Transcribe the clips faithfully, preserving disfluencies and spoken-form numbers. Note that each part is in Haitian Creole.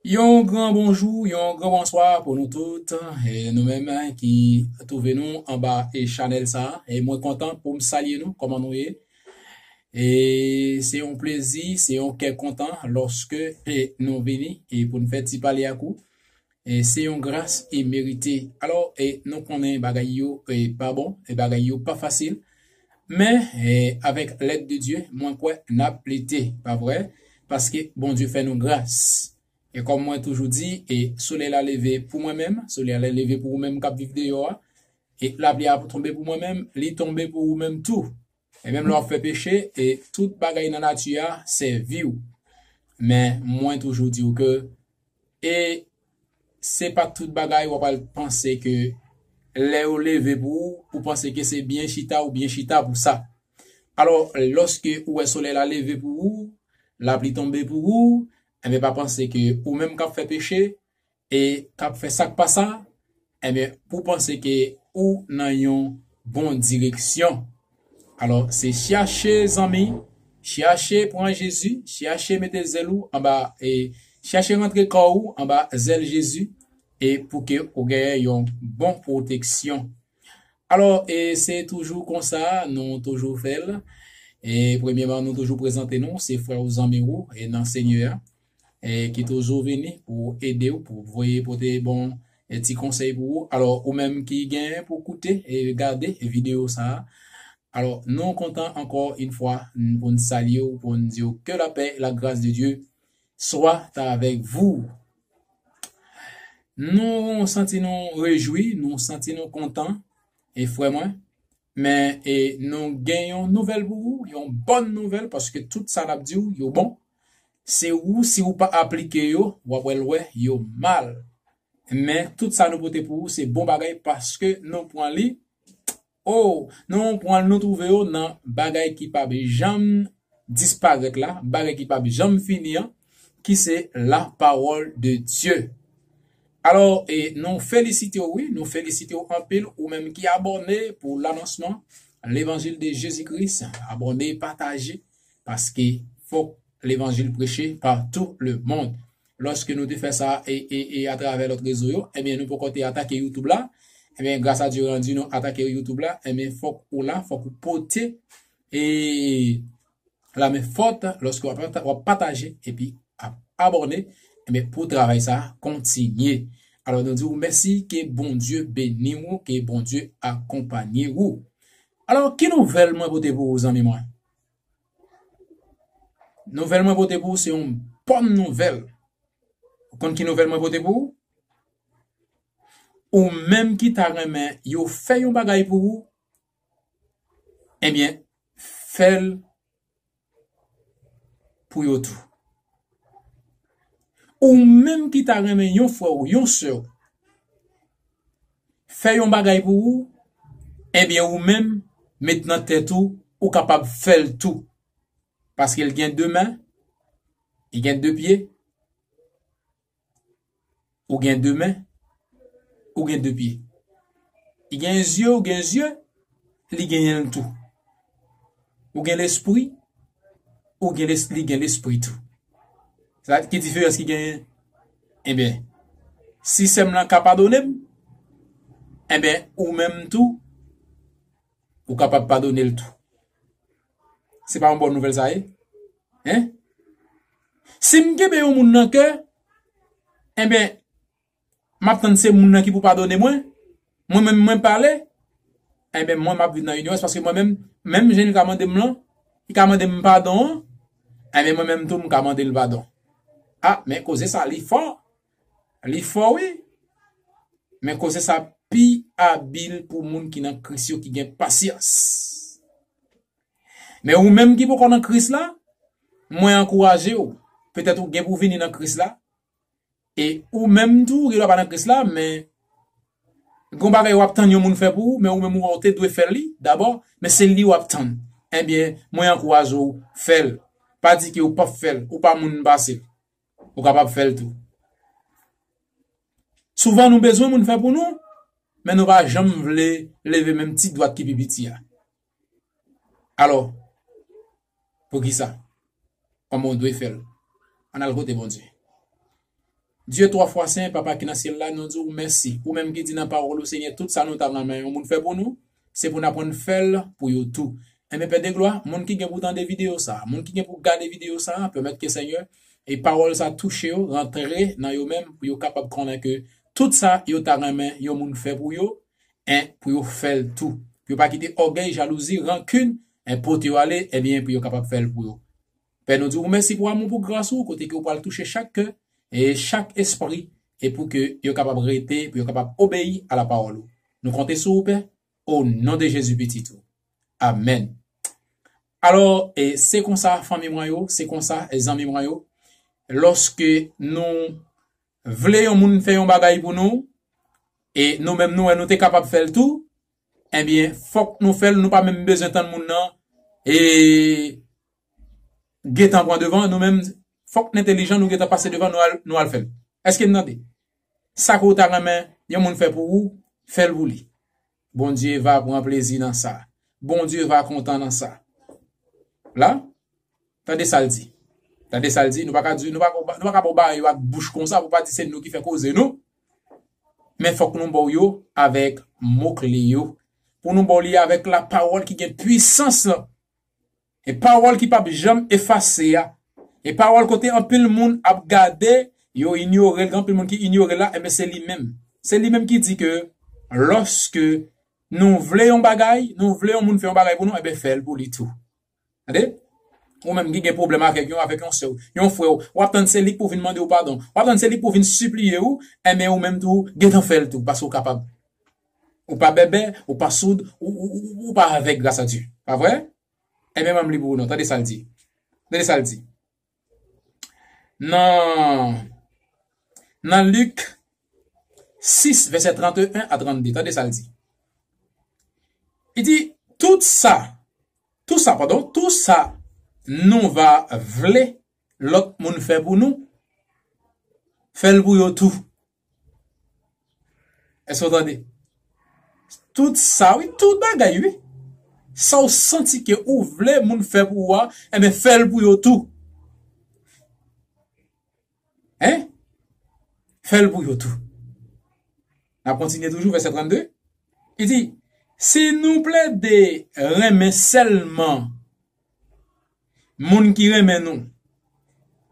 Yon gran bonjou, yon gran bonswa pou nou tout. E nou menm ki twouve nou anba e chanèl sa a. E mwen kontan pou m salye nou, kòman nou ye? E se yon plezi, se yon kè kontan lòske e nou vini e pou n fè ti pale ak ou. E se yon gras e merite. Alò, e nou konnen bagay yo e pa bon, e bagay yo pa fasil. Men, e avèk lèd de Dye, mwen kwè n ap lite, pa vre? Paske Bondye fè nou gras. E kòm mwen toujou di, e solèy la leve pou mwen menm, solèy la leve pou ou menm k ap viv deyò a, e lapli a tonbe pou mwen menm, li tonbe pou ou menm tou. E menm lè w ap fè peche, e tout bagay nan nati a sèvi w. Men mwen toujou di w ke, e se pa tout bagay w ap al panse ke lè yo leve pou ou, ou panse ke se byen chita ou byen chita pou sa. Alò, lòske ou wè solèy la leve pou ou, lapli tonbe pou ou, enben pa panse ke ou menm k ap fè peche e k ap fè sa k pa sa, enben pou panse ke ou nan yon bon direksyon. Alò, se chache zanmi, chache pran Jezi, chache mete zèl ou anba, e chache rantre kò ou anba zèl Jezi, e pou ke ou genyen yon bon pwoteksyon. Alò, e se toujou konsa, nou toujou fè l. E premyèman, nou toujou prezante nou, se frè ou zanmi ou e nan Senyè a, e ki toujou vini pou ede w, pou voye pote bon e ti konsèy pou ou. Alò, ou menm ki genyen pou koute e gade videyo sa a, alò, nou kontan ankò yon fwa pou n salye w, pou n di w que la paix et la grâce de Dieu soit avec vous. Nou santi nou rejwi, nou santi nou kontan, e frè mwen, men e nou gen yon nouvèl pou ou, yon bòn nouvèl, paske tout sa n ap di w, yo bon. Se ou, si ou pa aplike yo, w ap wè l wè yo mal. Men tout sa nou pote pou ou, se bon bagay, paske nou pran li, o, nou pran l, nou twouve yo nan bagay ki p ap janm disparèt la, bagay ki p ap janm fini an, ki se la parole de Dieu. Alò, e nou felisite w, wi, nou felisite w anpil, ou menm ki abòne pour l'annoncement, l'évangile de Jésus-Christ, abòne, pataje, paske fòk levanjil preche par tout le monde. Lòske nou te fè sa e, e, e atravè lòt rezo yo, ebyen, nou poko te atake YouTube la. Ebyen, gras a Dye randi nou atake YouTube la, ebyen, fòk ou la, fòk ou pote e la men fòt lòske w ap pata-, w ap pataje epi ap abòne, ebyen, pou travay sa a kontinye. Alò, nou di w mèsi, ke Bondye beni w, ke Bondye akonpanye w. Alò, ki nouvèl mwen pote pou ou, zanmi mwen? Nouvèl mwen pote pou ou se yon bòn nouvèl. Ou konn ki nouvèl mwen pote pou ou? Ou menm ki ta renmen yo fè yon bagay pou ou, ebyen, fè l pou yo tou. Ou menm ki ta renmen yon frè w, yon sè w, fè yon bagay pou ou, ebyen, ou menm, met nan tèt ou, ou kapab fè l tou. Paske l gen de men, li gen de pye, ou gen de men, ou gen de pye. Li gen zye, ou gen zye, li genyen l tou. Ou gen lespri, ou gen les-, li gen lespri tou. Sa, ki diferans ki genyen? Enben, si sè m lan ka padone m, enben, ou menm tou, ou kapab padone l tou. Se pa yon bòn nouvèl sa ye? Hein? Si m kenbe yon moun nan kè, enben, m ap tann se moun nan ki pou padone mwen, mwen menm mwen pale, enben, mwen m ap viv nan inyorans, paske mwen menm, menm jan li ka mande m lan, li ka mande m padon an, enben, mwen menm tou, m ka mande l padon. A, men koze sa, li fò. Li fò, wi. Men koze sa pi abil pou moun ki nan Kris yo, ki gen pasyans. Men ou menm ki poko nan Kris la, mwen ankouraje w. Petèt ou gen pou vini nan Kris la. E ou menm tou, ou gen dwa pa nan Kris la, men gen yon bagay w ap tann yon moun fè pou ou, men ou menm ou wè ou te dwe fè li dabò, men se li w ap tann. Ebyen, mwen ankouraje w, fè l. Pa di ke ou p ap fè l, ou pa moun pase l. Ou kapab fè l tou. Souvan nou bezwen moun fè pou nou, men nou pa janm vle leve menm ti dwat ki pi piti a. Alò, poukisa? Kòman w dwe fè l? Ann al kote Bondye. Dye twa fwa sen, Papa ki nan syèl la, nou di w mèsi. Ou menm ki di nan pawòl ou, Senyè, tout sa nou ta renmen yon moun fè pou nou, se pou n aprann fè l pou yo tou. Enben, Pè de glwa, moun ki gen pou tande videyo sa a, moun ki gen pou gade videyo sa a, pèmèt ke Senyè, e pawòl sa a touche yo, rantre nan yo menm, pou yo kapab konnen ke tout sa yo ta renmen yon moun fè pou yo, en, pou yo fè l tou. Pou yo pa kite ògèy, jalouzi, rankin, en, pote yo ale, ebyen, pou yo kapab fè l pou yo. Pè, nou di w mèsi pou amou, pou gras ou, kote ke w pral touche chak kè e chak espri, e pou ke yo kapab rete, pou yo kapab obeyi a la pawòl ou. Nou konte sou ou, Pè, o non de Jezi, Pitit ou. Amèn. Alò, e se konsa, fanmi mwen yo, se konsa, e zanmi mwen yo, lòske nou vle yon moun fè yon bagay pou nou, e nou menm nou wè nou te kapab fè l tou, ebyen, fòk nou fè l, nou pa menm bezwen tann moun nan, e gentan pran devan, nou menm, fòk n entelijan, nou gentan pase devan, nou al, nou al fè l. Èske n tande? Sa ke w ta renmen yon moun fè pou ou, fè l pou li. Bondye va pran plezi nan sa. Bondye va kontan nan sa. La, tande sa l di. Tande sa l di. Nou pa ka di, nou pa, nou pa ka ba w bagay yo ak bouch konsa, pou pa di se nou ki fè koze nou. Men fòk nou ba w yo avèk mo kle yo. Pou nou ba w li avèk la pawòl ki gen pwisans lan. E pawòl ki p ap janm efase a. E pawòl kote anpil moun ap gade, yo inyore l, gen anpil moun ki inyore l la, enben se li menm. Se li menm ki di ke lòske nou vle yon bagay, nou vle yon moun fè yon bagay pou nou, enben fè l pou li tou. Tande? Ou menm ki gen pwoblèm avèk yon, avèk yon sè w, yon frè w, w ap tann se li k pou vin mande w padon. W ap tann se li k pou vin sipliye w, enben ou menm tou, gentan fè l tou, paske w kapab. Ou pa bèbè, ou pa soud, ou, ou, ou, ou pa avèg gras a Dye. Pa vre? Enben, ban m li pou ou non. Tande sa l di. Tande sa l di. Nan, nan Lik sis, vèsè trannteyen a trannde, tande sa l di. Li di, tout sa, tout sa, padon, tout sa nou va vle lòt moun fè pou nou, fè l pou yo tou. Èske w tande? Tout sa, wi, tout bagay, wi. Sa w santi ke ou vle moun fè pou ou a, enben, fè l pou yo tou. Hein? Fè l pou yo tou. N ap kontinye toujou, vèsè trannde. Li di, si nou plede renmen sèlman moun ki renmen nou,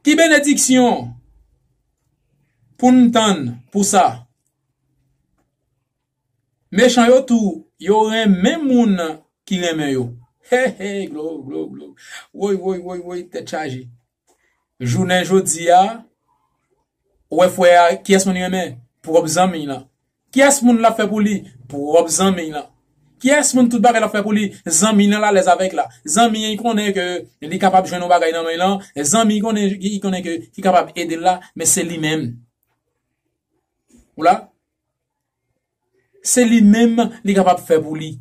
ki benediksyon pou n tann pou sa? Mechan yo tou, yo renmen moun ki renmen yo. He, he, glo, glo, glo. Woy, woy, woy, woy, tèt chaje. Jounen jodi a, ou wè frè a, kiyès moun li renmen? Pwòp zanmi l lan. Kiyès moun l ap fè pou li? Pwòp zanmi l lan. Kiyès moun tout bagay l ap fè pou li? Zanmi l lan l alèz avèk la. Zanmi an, li konnen ke li kapab jwenn yon bagay nan men l lan. Zanmi, li konnen, li konnen ke, ki kapab ede l la, men se li menm. Ou la? Se li menm li kapab fè pou li.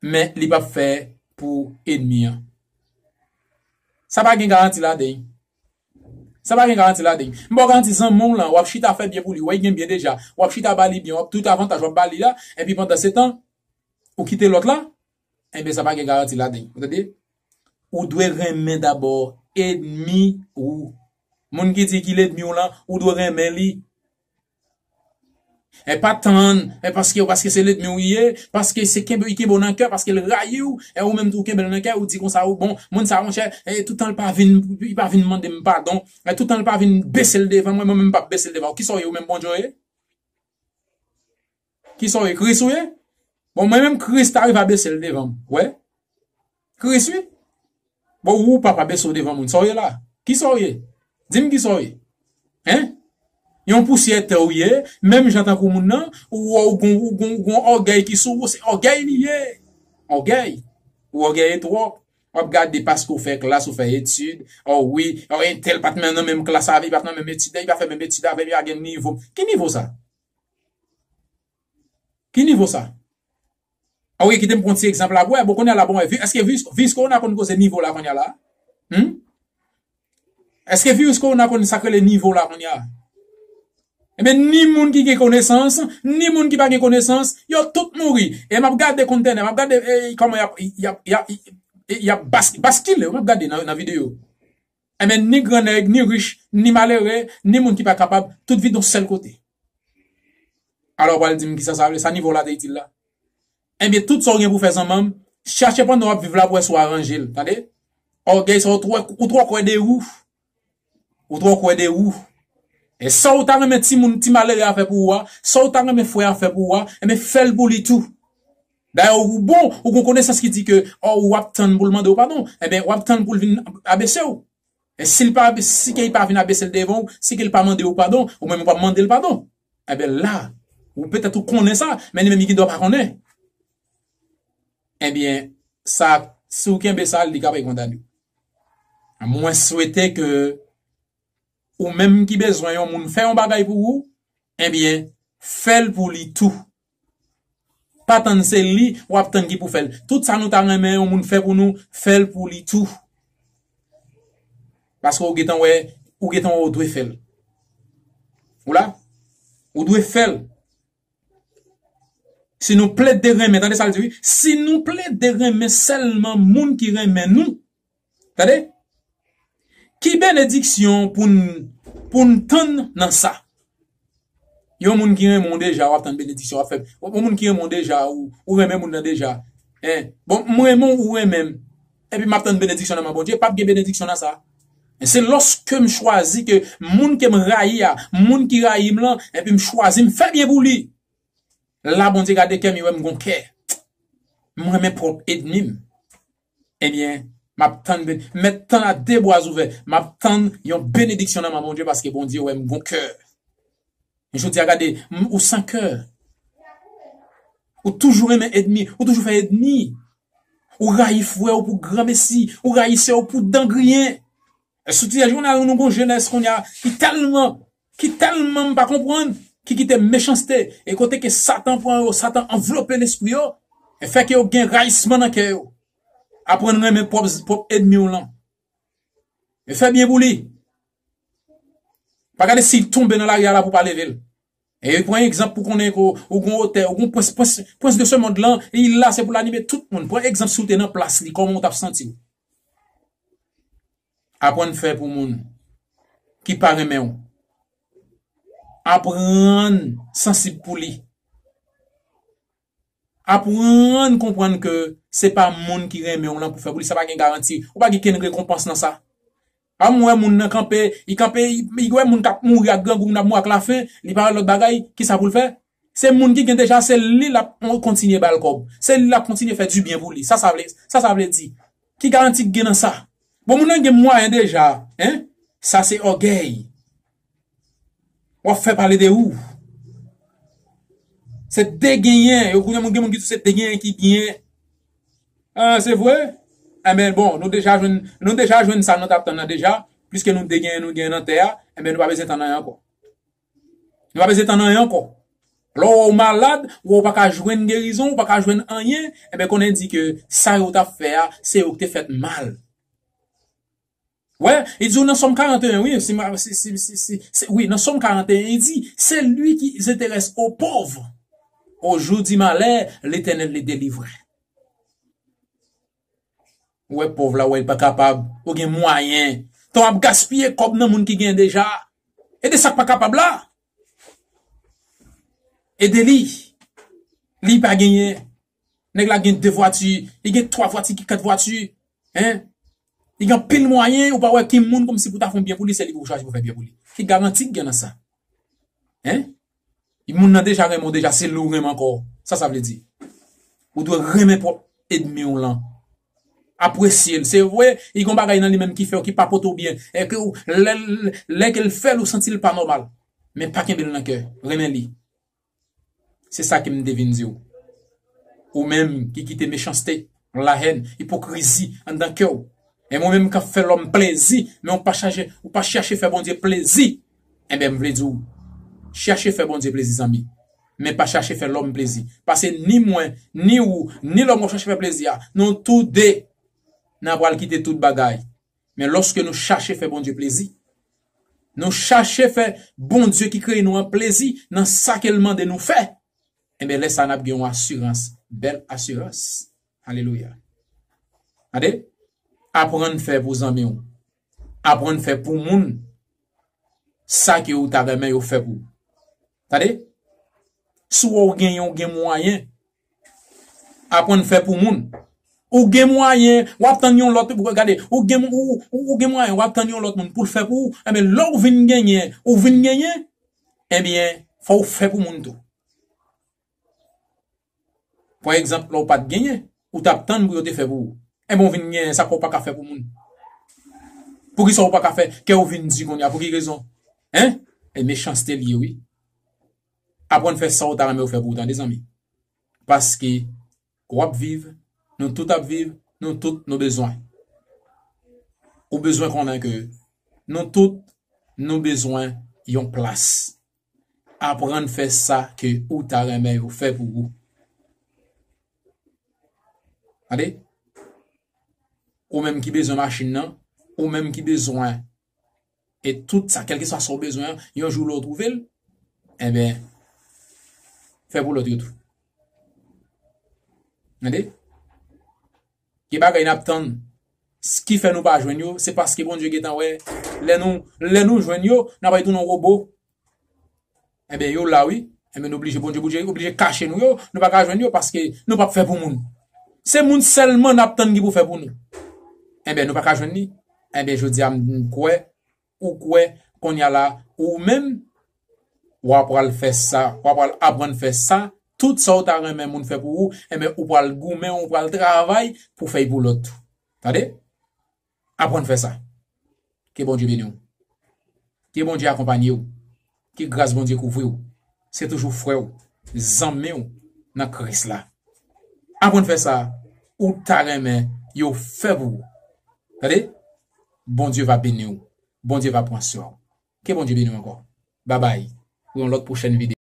Men li p ap fè pou ènmi an. Sa pa gen garanti ladan l. Sa pa gen garanti ladan l. M ba w garanti zanmi w lan, w ap chita fè byen pou li, w wè l gen byen deja, w ap chita ba li byen, w ap tout avantaj w ap ba li la, epi pandan se tan, ou kite lòt la, enben sa pa gen garanti ladan l. Ou tande? Ou dwe renmen dabò ènmi ou. Moun ki di ki lènmi w lan, ou dwe renmen li. E pa tann, e paske, paske se lènmi w li ye, paske se kenbe, li kenbe w nan kè, paske l rayi w, e ou menm tou ou kenbe l nan kè, ou di konsa, ou bon, moun sa, monchè, e toutan l pa vin, li pa vin mande m padon, e toutan l pa vin bese l devan mwen, mwen menm m p ap bese l devan ou. Kisa w ye, ou menm Bondye w ye? Kisa w ye, Kris ou ye? Bon, mwen menm Kris ta rive a bese l devan m, wè? Kris wi. Bon, ou pa pa bese w devan moun. Sa w ye la? Kisa w ye? Di m kisa w ye? Hein? Yon pousyè tè w ye, menm jan tankou moun nan, ou wè w gon, ou gon, ou gon ògèy ki sou ou, se ògèy li ye. Ògèy. Ou ògèye twòp. W ap gade paske w fè klas, ou fè etid. O wi, o entèl pa t nan menm klas avè, li pa t nan menm etid, li pa fè menm etid avè m, li pa gen nivo. Ki nivo sa? Ki nivo sa? A wi, kite m pran ti egzanp la pou wè. Bon, kounye a la, bon, èske vi-, èske viris, viris kowona konn koze nivo la kounye a la? Hmm? Èske viris kowona konn sa k rele nivo la kounye a? Ebyen, ni moun ki gen konesans, ni moun ki pa gen konesans, yo tout mouri. E m ap gade kòmantè, m ap gade, e, kòman y ap, y ap, y ap, y ap bas-, baskile, m ap gade nan, nan videyo. Enben, ni grannèg, ni rich, ni malere, ni moun ki pa kapab, tout vide yon sèl kote. Alò, w pral di m kisa sa vle, sa nivo w la te itil la? Enben, tout sa w gen pou fè zanmanm, chache pandan w ap viv la pou wè si w aranje l, tande? Ògèy sa, ou twò, ou twò kwè de ou. Ou twò kwè de ou. E sa w ta renmen timoun, ti malere a fè pou ou a, sa w ta renmen frè a fè pou ou a, enben, fè l pou li tou. Dayè, ou bon, ou gon konesans ki di ke, ò, w ap tann pou l mande w padon, enben, w ap tann pou l vin abese w. E si l pa, si ke l pa vin abese l devan w, si ke l pa mande w padon, ou menm ou pa mande l padon. Enben la, ou petèt ou konnen sa, men li menm li gen dwa pa konnen. Enben, sa, si w kenbe sa, li ka bay kondane w. Mwen swete ke ou menm ki bezwen yon moun fè yon bagay pou ou, enben, fè l pou li tou. Pa tann se li, w ap tann ki pou fè l. Tout sa nou ta renmen yon moun fè pou nou, fè l pou li tou. Paske ou gentan wè, ou gentan wè ou dwe fè l. Ou la? Ou dwe fè l. Si nou plede renmen, tande sa l di wi, si nou plede renmen sèlman moun ki renmen nou, tande, ki benediksyon pou n, pou n tann nan sa? Yon moun ki renmen w deja, w ap tann benediksyon, w ap fè, yon moun ki renmen w deja, ou, ou renmen moun nan deja. Hein? Bon, m renmen w, ou renmen m. Epi m ap tann benediksyon nan men Bondye, p ap gen benediksyon nan sa. Men se lòske m chwazi ke moun ke m rayi a, moun ki rayi m lan, epi m chwazi m fè byen pou li. La Bondye gade kè m, li wè m gon kè. M renmen pwòp ènmi m. Ebyen, m ap tann, ben, m mèt tann a de bra ouvè. M ap tann yon benediksyon nan men Bondye paske Bondye wè m gon kè. Jodi a gade, m, ou san kè. Ou toujou renmen ènmi, ou toujou fè ènmi. Ou rayi frè w pou granmesi, ou rayi sè w pou dan griyen. Sou ti jounen nou gon jenès kounye a ki tèlman, ki tèlman m pa konprann, ki kite mechanste, e kote ke Satan pran yo, Satan anvlope lespri yo, e fè ke yo gen rayisman nan kè yo. Aprann renmen pwòp, pwòp ènmi w lan. E fè byen pou li. Pa gade si l tonbe nan lari a la pou pa leve l. E pran egzanp pou konnen ke ou gon otè, ou gon prens, prens, prens de se mond lan, e li la se pou l anime tout moun. Pran egzanp si w te nan plas li, kòman w t ap santi w? Aprann fè pou moun ki pa renmen w. Aprann sansib pou li. Aprann konprann ke se pa moun ki renmen w lan pou fè pou li, sa pa gen garanti. Ou pa gen kenn rekonpans nan sa. A m wè moun nan kanpe, li kanpe, li, li wè moun k ap mouri ak grangou, moun ap mouri ak lafen, li pa wè lòt bagay, kisa pou l fè? Se moun ki gen deja, se li l ap kontinye ba l kòb. Se li l ap kontinye fè dibyen pou li. Sa sa vle, sa sa vle di? Ki garanti k gen nan sa? Bon, moun nan gen mwayen deja, hein? Sa se ògèy. W ap fè pale de ou. Se degenyen. Yo konnen moun, gen moun ki di se degenyen ki genyen. Ah, se vre? Enben, bon, nou deja jwenn, nou deja jwenn sa nou t ap tann nan deja. Piske nou degenyen, nou genyen nan tè a, enben, nou pa bezwen tann anyen ankò. Nou pa bezwen tann anyen ankò. Lè w malad, ou pa ka jwenn gerizon, ou pa ka jwenn anyen, enben, konnen di ke sa yo t ap fè a, se yo ki te fè t mal. Wè, li di w nan Sòm karant e en, wi, si ma, si, si, si, si, si, wi, nan Sòm karant e en, li di, celui qui s'intéresse aux pauvres, au jour du malheur, l'Éternel le délivre. Ou wè pòv la, ou wè li pa kapab, ou gen mwayen. Tan w ap gaspiye kòb nan moun ki gen deja. Ede sa k pa kapab la. Ede li. Li pa genyen. Nèg la gen de vwati, li gen twa vwati, ki kat vwati. Hein? Li gen anpil mwayen, ou pa wè ki moun kòmsi pou ta fè yon byen pou li, se li pou chwazi pou fè byen pou li. Ki garanti k gen nan sa? Hein? Moun nan deja renmen w deja, se li w renmen ankò. Sa sa vle di? Ou dwe renmen pwòp ènmi w lan. Apresye l. Se vre, li gon bagay nan li menm ki fè w, ki pa pote w byen. E ke w, lè, lè ke l fè l, ou santi l pa nòmal. Men pa kenbe l nan kè. Renmen li. Se sa ke m te vin di w. Ou menm ki kite mechanste, lahèn, ipokrizi anndan kè w. E mwen menm k ap fè lòm plezi, men ou pa chache, ou pa chache fè Bondye plezi. Enben, m vle di w, chache fè Bondye plezi, zanmi. Men pa chache fè lòm plezi. Paske ni mwen, ni ou, ni lòm w ap chache fè plezi a, nou tou de, n a pral kite tout bagay. Men lòske nou chache fè Bondye plezi, nou chache fè Bondye ki kreye nou an plezi nan sa ke l mande nou fè, enben, lè sa a, n ap gen yon asirans, bèl asirans. Alelouya. Tande, aprann fè pou zanmi w. Aprann fè pou moun sa ke ou ta renmen yo fè pou ou. Tande? Si w wè w genyen, w gen mwayen, aprann fè pou moun. Ou gen mwayen, w ap tann yon lòt, gade, ou gen, ou, ou, ou gen mwayen, w ap tann yon lòt moun pou l fè pou ou. Enben, lè w vin genyen, ou vin genyen, enben, fò w fè pou moun tou. Pa egzanp, lè w pa t genyen, ou t ap tann pou yo te fè pou ou. Enben, w vin genyen, sa k w pa ka fè pou moun? Poukisa w pa ka fè? Kè w vin di kounye a, pou ki rezon? Hein? E mechanste l ye, wi. Aprann fè sa w ta renmen yo fè pou ou, tande, zanmi. Paske w ap viv, nou tout ap viv, nou tout nou bezwen. Ou bezwen konnen ke nou tout nou bezwen yon plas. Aprann fè sa ke ou ta renmen yo fè pou ou. Tande? Ou menm ki bezwen machin nan, ou menm ki bezwen e tout sa, kèlkeswa sa w bezwen an, yon jou lè w twouve l, enben, fè pou lòt yo tou. Tande? Gen bagay n ap tann, s-, ki fè nou pa jwenn yo, se paske Bondye gentan wè, lè nou, lè nou jwenn yo, n ap retounen yon wobo. Enben, yo la, wi. Enben, nou oblije, Bondye oblije, oblije kache nou yo, nou pa ka jwenn yo, paske nou p ap fè pou moun. Se moun sèlman n ap tann ki pou fè pou nou. Enben, nou pa ka jwenn li. Enben, jodi a, m kwè, ou kwè, kounye a la, ou menm, w ap pral fè sa, w ap pral aprann fè sa, tout sa w ta renmen moun fè pou ou, enben, ou pral goumen, ou pral travay pou fè l pou lòt tou. Tande? Aprann fè sa. Ke Bondye beni w. Ke Bondye akonpanye w. Ke gras Bondye kouvri w. Se toujou frè w, zanmi w nan Kris la. Aprann fè sa, ou ta renmen yo fè pou ou. Tande? Bondye va beni w. Bondye va pran swen w. Ke Bondye beni w ankò. Babay. Pou yon lòt pwochèn videyo.